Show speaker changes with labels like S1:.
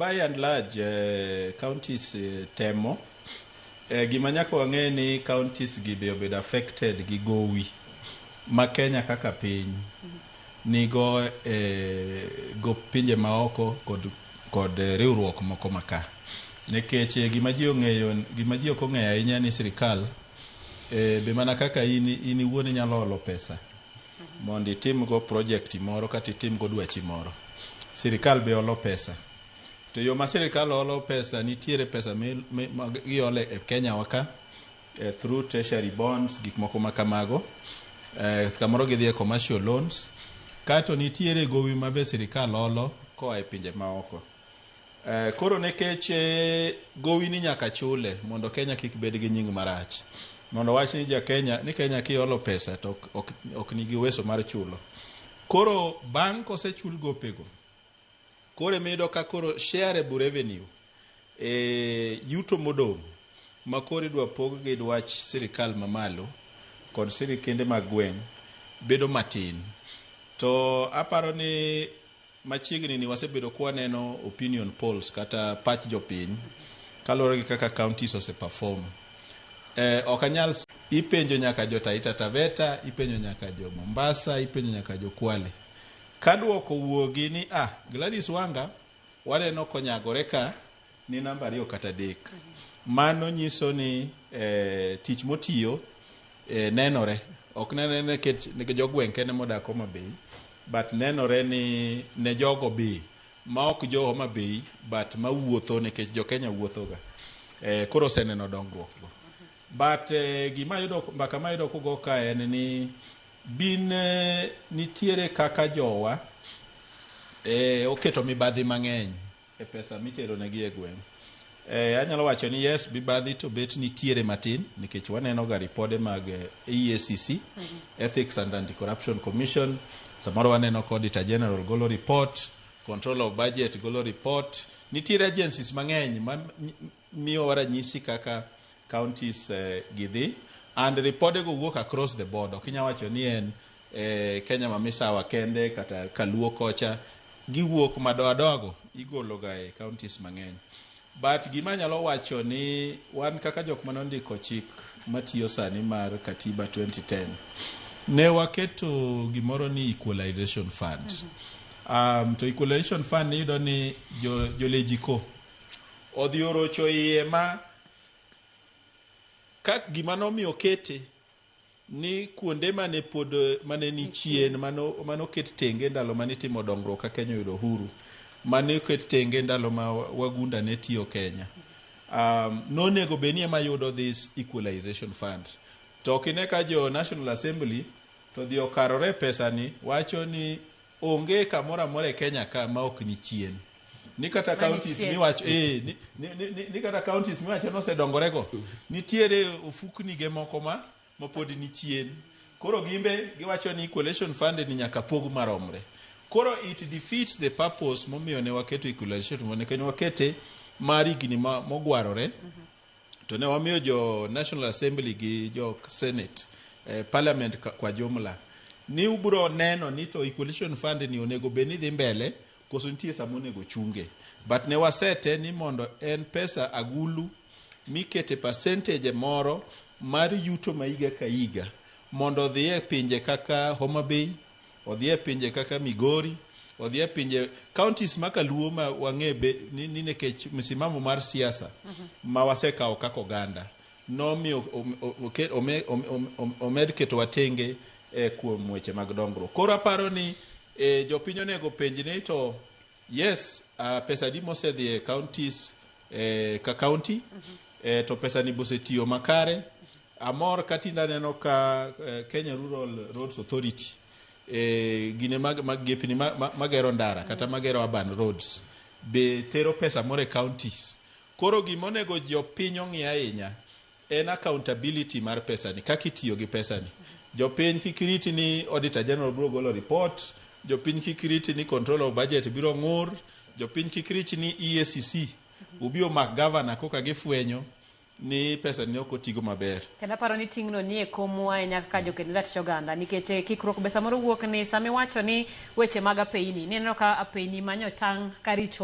S1: By and large, counties temo. Gima nyaka wang'e ni counties gi be obedo affected gi gowi ma Kenya kaka piny nigo go pinje maoko kod riwruok moko maka. Nikech gima ji ong'eyo, gima ji ok ong'eyo ahinya ni sirikal be mana kaka in iwuon inyalo holo pesa mondo itim go project moro kata itim go dwachi moro. Sirikal be holo pesa. To yo ma sirikal holo pesa, nitiere pesa ma giholo e Kenya wa ka through treasury bonds, gik moko ma kamago. Kamoro gidhi e commercial loans. Kato nitiere gowi ma be sirikal holo koa e pinje maoko. Koro nikech gowi ni nyaka chule mondo Kenya kik bed gi nying marach. Mondo wach ni ja Kenya ni Kenya kiholo pesa to ok nigi uwezo mar chulo. Koro bang' kosechul gopego, koro emiyudo ka koro shareable revenue, yuto modong' ma koro idwa pog gi dwach sirikal mamalo kod sirikende mag gweng' bedo matin. To aparo ni machiegni ni wasebedo kwaneno opinion polls kata pach jopiny kaluwore gi kaka counties ose perform. Ok anyal ipenjo nyaka jo Taita Taveta, ipenjo nyaka jo Mombasa, ipenjo nyaka jo Kwale. Ka duoko wuogi ni Gladys Wanga waneno konyagore ka ni namba 2 kata 3. Mano nyiso ni tich motiyo nenore. Ok nenore nikech jogweng' kende modak Homa Bay, but nenore ni ne jogo be ma ok jo Homa Bay but mawuotho nikech jo Kenya wuotho ga. Koro oseneno dongruok go. But gima ayudo, mbaka ma ayudo kugo ka en ni bin nitiere kaka jowa oketo mibadhi mang'eny e pesa mitero negi e gweng'. Anyalo wacho ni yes, mibadhi to bet nitiere matin nikech waneno ga ripode mag EACC, Ethics and Anti-Corruption Commission. Samoro waneno ka Auditor General golo report, Control of Budget golo report. Nitiere agencies mang'eny ma miyowa ranyisi kaka counties gidhi, and ripode go wuok across the board. Ok inyal wacho ni en Kenya ma misawa kende kata Kaluo kocha, giwuok madoadoa go igolo ga e counties mang'eny. But gima anyalo wacho ni wan kaka jok manondiko chik matiyo sani mar Katiba 2010, ne waketo gimoro ni equalization fund. To equalization fund iyudo ni jolejiko odhi orocho iye ma ka gima nomiyo kete ni kuonde mane pod mane ni chien mano ket tenge ndalo mane itimo dongruok ka Kenya oyudo uhuru, mane oket tenge ndalo ma wagunda ne tiyo Kenya, nonego bed ni ema yudo this equalization fund. To ok ine ka jo National Assembly to dhi okarore pesa ni wacho ni onge kamoro amora e Kenya ka ma ok ni chien, ni kata counties miwacho ni kata counties miwacho nosedongorego nitiere ofukni ge moko ma pod ni chien. Koro gimbe giwacho ni equalization fund ni nyaka pog maromre. Koro it defeats the purpose momiyo ne waketo equalization fund, nikech ne wakete mar higni mogwarore. To ne wamiyo jo National Assembly gi jo Senate, parliament kwa jumla, ni ubro neno ni to equalization fund ni onego bed ni dhi mbele koso nitie sama onego chunge. But ne wasete ni mondo en pesa agulu mikete percentage moro mar yuto ma higa ka higa mondo odhi e pinje kaka Homa Bay, odhi e pinje kaka Migori, odhi e pinje counties ma kaluo ma wang'e be ni nikech msimamo mar siasa ma wasekawo kaka oganda nomiyo omed ketowa tenge kuom weche mag dongruok. Koro aparo ni jopiny onego penj ni to yes, pesa adi mosedhi e counties ka county, to pesa ni bosetiyo makare. Amor ka tinde aneno ka Kenya Rural Roads Authority, gine mag gepni magero ndara kata magero urban roads be tero pesa moro e counties. Koro gima onego jopiny ong'i ahinya en accountability mar pesa ni, kaka itiyo gi pesa ni. Jopiny kik riti ni Auditor General biro golo report, jopiny kik riti ni Control of Budget biro ng'ur, jopiny kik riti ni EACC obi omak governor koka gifwenyo ni pesa ni ok otigo maber.
S2: Kendo aparo ni ting'no ni e komwa ahinya kaka joked ratich oganda, nikech kikruok be samoro wuok ni sama iwacho ni weche mag apeyni nineno ka apeyni manyo tang' karicho.